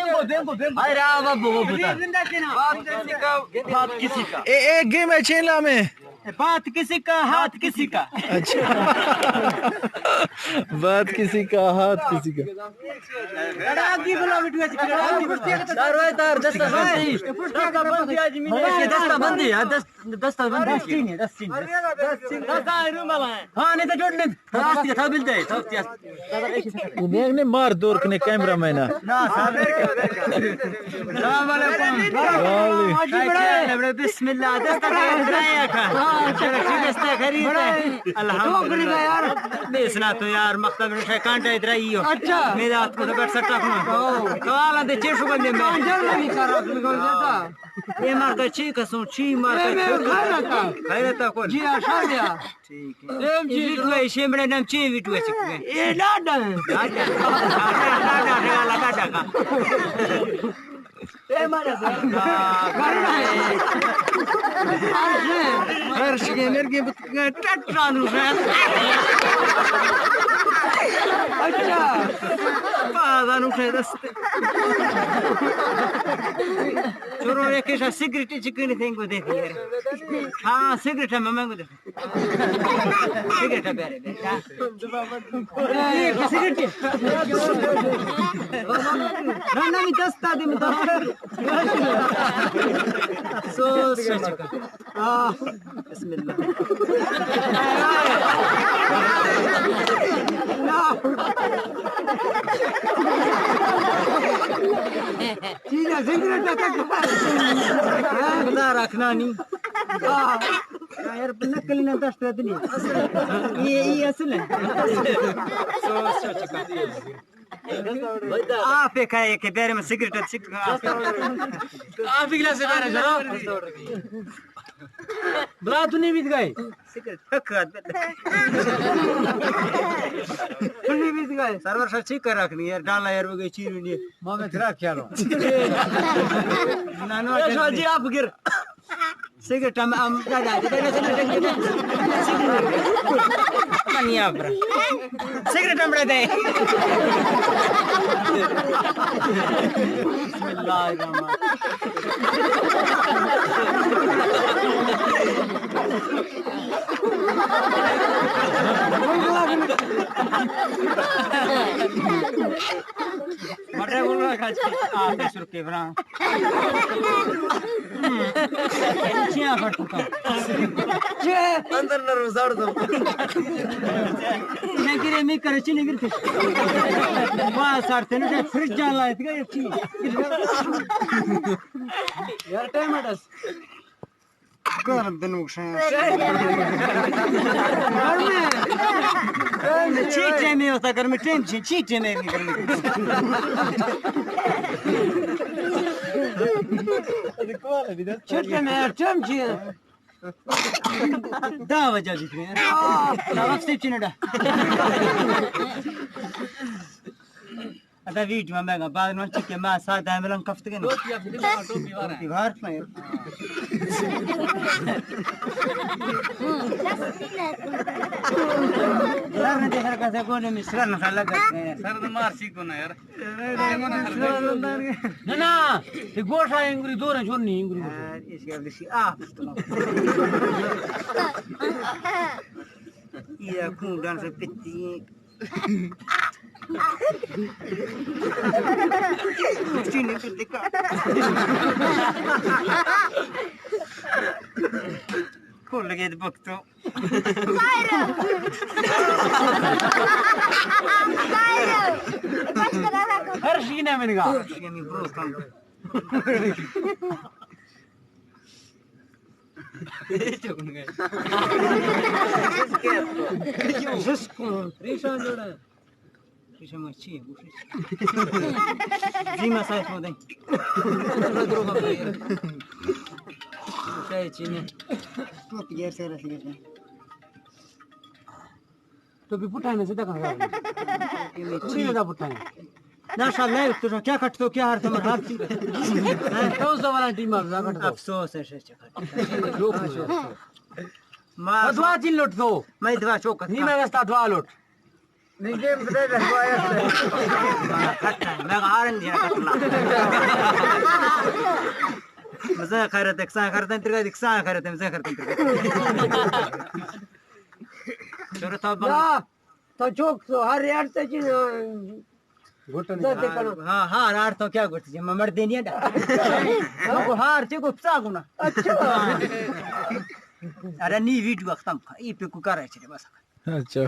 अरे, आवा, वो बता। बात किसी का, बात किसी का। ए, एक गेम है, छह नाम है। बात किसी का, हाथ किसी का। अच्छा। बात किसी का, हाथ किसी का। तार भाई, तार, दस्ता बंदी। दस्ता बंदी, हाँ, दस-, दस्ता बंदी। दस तीन है, दस तीन। दस तीन। हाँ, नहीं तो जोड़ ले। हाँ, दस्ता था, मिलते हैं, दस्ता। उन्हें ने मार दौर कने कैमरा मैन। ना, साहब। السلام عليكم. وعليكم. بسم الله. دستا خرید ہے. چلو، ٹھیک ہے، دستا خرید ہے. الحمدللہ. نہیں، سنا تو یار، مکتب سے کانٹا ادھر ہی ہو. اچھا. میرے ہاتھ کو تو بیٹھ سکتا ہوں. تو حالا دے چیشو بندے میں. یہ مار کا چی قسم، چی مار کا چی. خیرتا کون؟ جی، آشا دیا. ٹھیک ہے. اے ویڈیو ہے، شیمڑے نام چی ویڈیو ہے چکے؟ اے ڈاڈا ہے. ڈاڈا. ڈاڈا، ڈاڈا، ڈاڈا کا. اے مارا سر. ڈاڈا ہے. ہر شے، ہر شے، میرے کے ٹٹ رانو ہے. اچھا. پازانو ہے دست. چورو ایک ایسا سگریٹ چکنے تھے کو دیکھ یار. ہاں، سگریٹ ہے، میں کو دیکھ. سگریٹ ہے، بیرے، بیٹا. اے، سگریٹ ہے. نہ، نہ، میں دست آ دے، میں دست. سو، سو، سو. آہ، بسم اللہ. ٹھیک ہے، سگریٹ ہے، تک. خدا رکھنا نہیں. آہ. یار، نقل نہ دست دنی. یہ، یہ اصل ہے. آپ کہے کہ بیرے میں سگریٹ، سگریٹ. آپ گلاس بیرے جرا. بلا تو نہیں بیت گئے. سگریٹ پھک. تو نہیں بیت گئے. سرور سر چیک کر رکھنی یار، ڈالا یار، وہ گئی چیز نہیں. ماما تیرا خیال ہو. نانو جی، آپ گر. سگریٹ ہم، ہم، دا، دا، دا، دا، دا، دا، دا، دا، سگریٹ. منی آپ را. سگریٹ ہم رہتے. بسم اللہ الرحمن. مٹے بول رہا کھاچ کے. آ، بیس روپے برا. چیا پھٹتا؟ اندر نہ رو، ساڑ دو. نہ گرے، میں کرے چی نہ گرتے. واہ، ساڑتے نہ، فریج جان لائے تھے، چی. یار، ٹائم اٹس. گرم دن وشیں. چی ٹائم ہوتا گرمی؟ ٹائم چی، چی ٹائم ہے گرمی؟ چی ٹائم ہے؟ ٹائم چی ہے؟ دہ بجہ بیت. دہ وقت سے چنڈا. ادا ویڈیو میں گا، بعد نو چکے ما ساعت دہ ملن کفت گئے. ٹوپی وار، ٹوپی وار. سر نے دیکھا کیسے گونے میں سر نہ لگا. سر نے مار سی کو نا یار. نہ، نہ، یہ گوشا انگری دور ہے، چھوڑنی انگری. یار، اس کے اب سی آپ. یہ کون ڈان سے پتی. کھل گئے بک تو. ہر شی نہ من گا. ریشان جوڑا. ریشان ما چی؟ جی ما سائت ما دیں. چاہے چی نے. ٹوپی گیر سے رس گئے. ٹوپی پٹھانے سے دکھا. ٹوپی نہ پٹھانے. نا شاء اللہ، تو کیا کٹ تو کیا ہر تمہار ہر چیز. تو سوال ٹیم آ کٹ. افسوس ہے، شش کٹ. ما دعا چین لوٹ تو. میں دعا چوک. نہیں، میں واسطہ دعا لوٹ. نگیم بدے درگوایا۔ میں غارن دیا۔ مزہ خیرت، اکسان خیرت، ترگا اکسان خیرت، مزہ خیرت، ترگا۔ شروع تھا بند۔ تو چوک تو ہر یار تے چیز گوٹن دے کنا۔ ہاں، ہاں، ہر تو کیا گوٹ جی، ممر دینی ہے ڈا۔ تو ہار چے کو پسا گنا۔ اچھا۔ ارے نی ویڈیو ختم کر، ای پہ کو کر رہے چے بس۔ اچھا۔